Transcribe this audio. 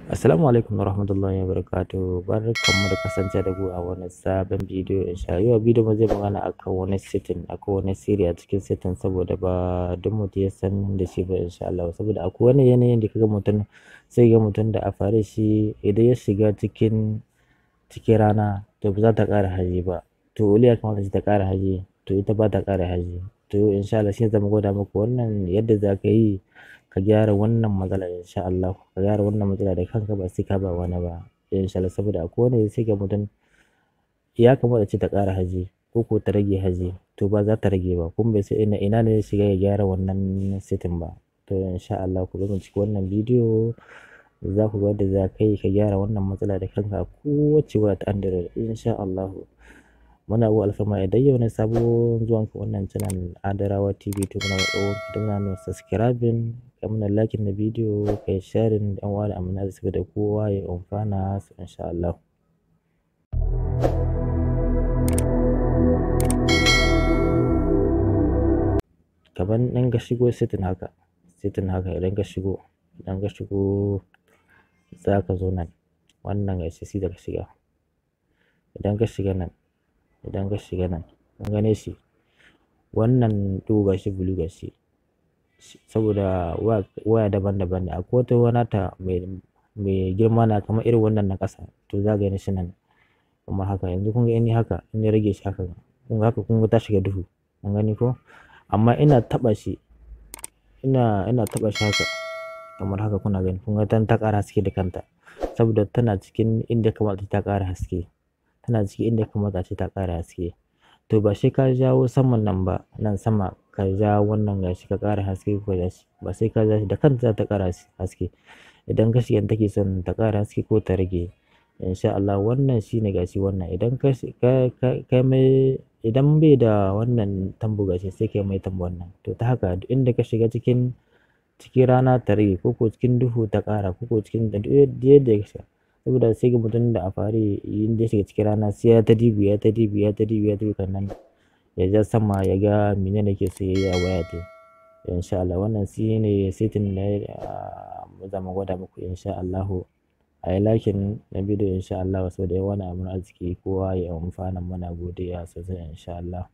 Assalamu alaikum warahmatullahi wabarakatuh. Barkanmu da kasance da ku a wani sabon bidiyo insha Allah. Yau bidiyon mu zai magana akan wani setting, akwai wani sirri a cikin setting saboda ba duk mutum ya san da shi ba insha Allah. Saboda akwai wani yanayin da kaga mutum sai ga mutum da a fare shi idan ya shiga cikin rana to ba za ta ƙara haji ba. To wali ya kamata ta ƙara haji, to ita ba ta ƙara haji. To insha Allah shi zan gwada muku wannan yadda za ka yi ka gyara wannan matsala insha Allah. Ka gyara wannan matsala da kanka ba sai ka ba wani ba insha Allah. Saboda akwai wani sai ga mutum ya kamata ce ta ƙara haji ko ta rage haji, to ba za ta rage ba kuma bai sai ina ne shiga ya gyara wannan setting ba. To insha Allah ku bi mu cikin wannan bidiyo za ku ga yadda za ka yi ka gyara wannan matsala da kanka kowace waya ta Android insha Allah. Muna ku alfarma idan yau ne sabon zuwan ka wannan channel Adarawa TV, to muna roƙon ka da muna subscribing, ka muna liking na bidiyo, ka yi sharing da ƴan uwa da amina saboda kowa ya amfana insha Allah. Kaman in ka shigo setting haka, idan ka shigo za ka zo nan wannan gashi sai da ka shiga. Idan ka shiga nan, kun gane shi wannan ɗigo gashi blue gashi, saboda waya daban-daban ne. Akwai wata waya nata mai girma na kamar irin wannan na ƙasa, to za ka gani shi nan kamar haka. Yanzu kun ga in haka in na rage shi haka, kun ga haka, kun ga ta shiga duhu, kun gani ko? Amma ina taɓa shi, ina taɓa shi haka kamar haka, kuna gani, kun ga ta ƙara haske da kanta saboda tana cikin inda kamata ta ƙara haske. Tana cikin inda kamata ce ta ƙara haske. To ba sai ka jawo saman nan ba, nan sama ka ja wannan gashi ka ƙara haske ko ja shi, ba sai ka ja shi da kanta za ta ƙara haske. Idan ka shiga take son ta ƙara haske ko ta rage insha Allah. Wannan shine gashi wannan idan ka mai idan bai da wannan tambo gashi sai ka mai tambo wannan. To ta haka duk inda ka shiga cikin rana ta rage ko cikin duhu ta ƙara ko cikin yadda ya shiga. Saboda sai ga mutum da a fare inda ya shiga cikin rana sai ya ta dibi ya ta dibi ya ta dibi ya ta dibi kan ya ja sama ya ga menene yake so ya yi a waya ta insha Allah. Wannan shine setting da za mu gwada muku insha Allah. A yi liking na bidiyo insha Allah saboda wani abun arziki kowa ya amfana. Muna godiya sosai insha Allah.